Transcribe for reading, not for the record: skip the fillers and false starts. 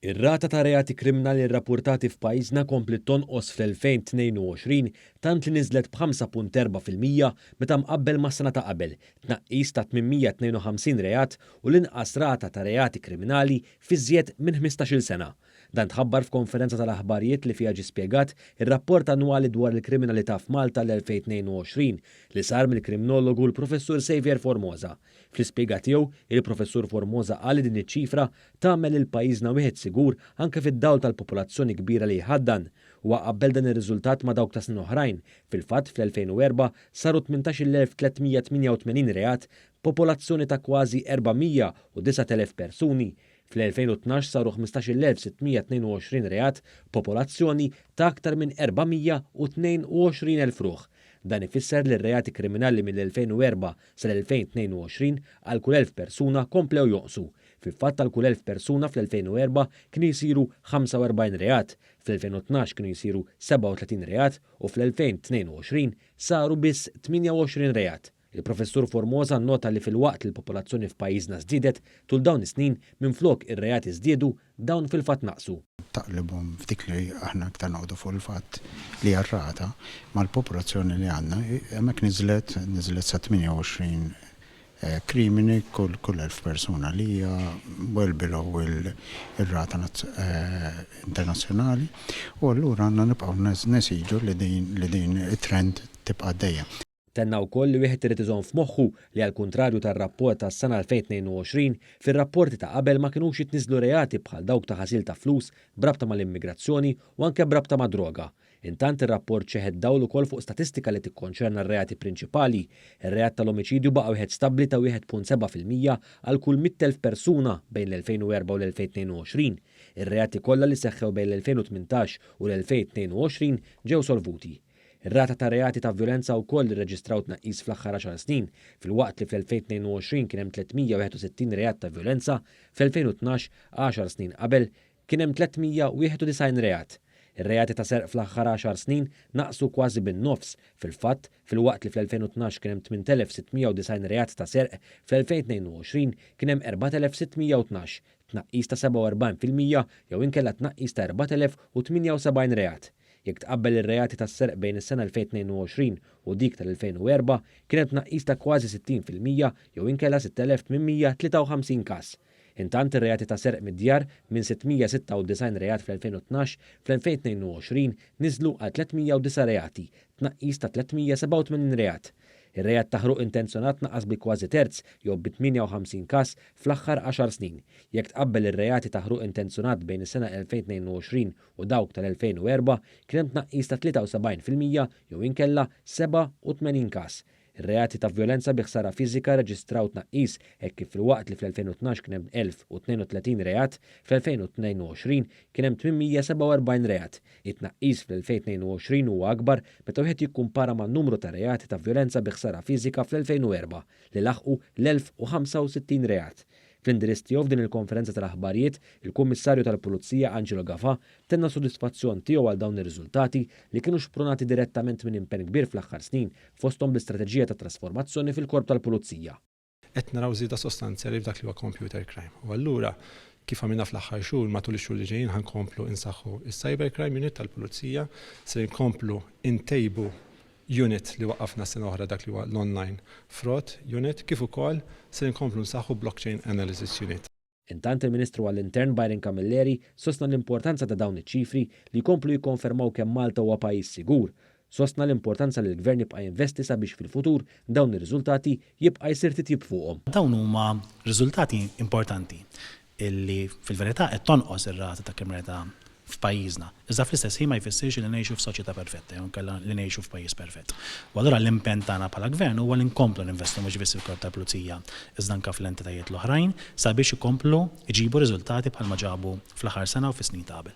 Ir-rata ta' reati kriminali rrappurtati f'pajjiżna kompliet tonqos fl-2022 tant li niżlet b'5.4% meta mqabbel mas-sena ta' qabel, tnaqqis ta' 852 reat u l-inqas rata ta' reati kriminali f'iżjed minn ħmistax-il sena. Dan tħabbar f'konferenza tal-aħbarijiet li fiha ġie spjegat ir-rapport annwali dwar il-kriminalità f'Malta l-2022 li sar mill-krimnologu l-Professur Saviour Formosa. Fl-ispjega tiegħu, il-Professur Formosa qal li din iċ-ċifra tagħmel lil pajjiżna wieħed sigur anke fid-dawl tal-popolazzjoni kbira li jħaddan. Huwa qabbel dan ir-riżultat ma' dawk ta' snin oħrajn. Fil-fatt, fl-2004 saru 18,388 reat b'popolazzjoni ta' kważi 409,000 persuni. Fl-2012 saru 15,622 reat b'popolazzjoni ta' aktar minn 422,000 ruħ. Dan ifisser li r-reati kriminali mill-2004 sal-2022 għal kull 1,000 persuna komplew jonqsu. Fil-fatt għal kull 1,000 persuna fl-2004 kienu jsiru 45 reat, fl-2012 kienu jsiru 37 reat u fl-2022 saru biss 28 reat. Il-Professur Formosa nnota li filwaqt li l-popolazzjoni f'pajjiżna żdiedet, tul dawn is-snin, minflok ir-reati żdiedu, dawn fil-fatt naqsu. Taqlibhom f'dik li aħna iktar noqogħdu fuq il-fatt li hija r-rata mal-popolazzjoni li għandna, hemmhekk niżlet, niżlet sa 28 krimini kull 1,000 persuna li hija well below ir-rata internazzjonali u allura għandna nibqgħu nesiġu li din it-trend tibqa' għaddejja. Tenna wkoll li wieħed irid iżomm f'moħħu li għall-kuntrarju tar-rapport tas-sena 2022, fir-rapporti ta' qabel ma kinux jitniżżlu reati bħal dawk ta' ħasil ta' flus b'rabta mal-immigrazzjoni u anke b'rabta mad-droga. Intant ir-rapport xeħet dawl ukoll fuq statistika li tikkonċerna r-reati prinċipali. Ir-reat tal-omiċidju baqa' wieħed stabbli ta' 1.7% għal kull 100,000 persuna bejn l-2004 u l-2022. Ir-reati kollha li seħħew bejn l-2018 u l-2022 ġew solvuti. Ir-rata ta' reati ta' vjolenza wkoll irreġistraw tnaqqis fl-aħħar għaxar snin, filwaqt li fl-2022 kien hemm 361 reat ta' vjolenza, fl-2012, għaxar snin qabel, kien hemm 391 reat. Ir-reati ta' serq fl-aħħar għaxar snin naqsu kważi bin-nofs, fil-fatt, filwaqt li fl-2012 kien hemm 8,690 reat ta' serq, fl-2022 kien hemm 4,612, tnaqqis ta' 47% jew inkella tnaqqis ta' 4,078 reat. Jekk tqabbel ir-reati tas-serq bejn is-sena 2022 u dik tal-2004, kien hemm tnaqqis ta' kważi 60% jew inkella 6,853 każ. Intant, ir-reati ta' serq mid-djar, minn 696 reat fl-2012, fl-2022 niżlu għal 309 reati, tnaqqis ta' 387 reat. Ir-reat ta' ħruq intenzjonat naqas bi kważi terz, jew bi 58 każ, fl-aħħar għaxar snin. Jekk tqabbel ir-reati ta' ħruq intenzjonat bejn is-sena 2022 u dawk tal-2004 kien hemm tnaqqis ta' 73% jew inkella 87 każ. Ir-reati ta' vjolenza bi ħsara fiżika rreġistraw tnaqqis hekk kif filwaqt li fl-2012 kien hemm 1,032 reat, fl-2022 kien hemm 847 reat. It-tnaqqis fl-2022 huwa akbar meta wieħed jikkumpara man-numru ta' reati ta' vjolenza bi ħsara fiżika fl-2004 li laħqu l-1,065 reat. Fl-indirizz tiegħu f'din il-konferenza tal-aħbarijiet, il-Kummissarju tal-Pulizija Angelo Gafà tenna s-sodisfazzjon tiegħu għal dawn ir-riżultati li kienu xprunati direttament minn impenn kbir fl-aħħar snin fosthom bl-istrateġija ta' trasformazzjoni fil-Korp tal-Pulizija. Qed naraw żieda sostanzjali f'dak li huwa computer crime. U allura kif għamilna fl-aħħar xhur, matul ix-xhur li ġejjin ħa nkomplu insaħħu s-cyber crime unit tal-Pulizija, se nkomplu ntejbu unit li waqqafna sena oħra dak li huwa l-online fraud unit kif ukoll se nkomplu nsaħħu blockchain analysis unit. Intant il-Ministru għall-Intern Byron Camilleri sostna l-importanza ta' dawn iċ-ċifri li jkomplu jikkonfermaw kemm Malta huwa pajjiż sigur. Sostna l-importanza li l-Gvern jibqa' jinvesti sabiex fil-futur dawn ir-riżultati jibqa' jsir titjib fuqhom. Dawn huma riżultati importanti illi fil-verità qed tonqos ir-rata ta' kriminalità f'pajjiżna. Iżda fl-istess ħin ma jfissirx li ngħixu f'soċjetà perfetta jew inkella li ngħixu f'pajjiż perfett. U allura l-impenn tagħna bħala Gvern huwa li nkomplu ninvestu mhux biss fil-Korp tal-Pulizija iżda anke fl-entitajiet l-oħrajn sabiex ikomplu jġibu riżultati bħalma ġabu fl-aħħar sena u fis-snin ta' qabel.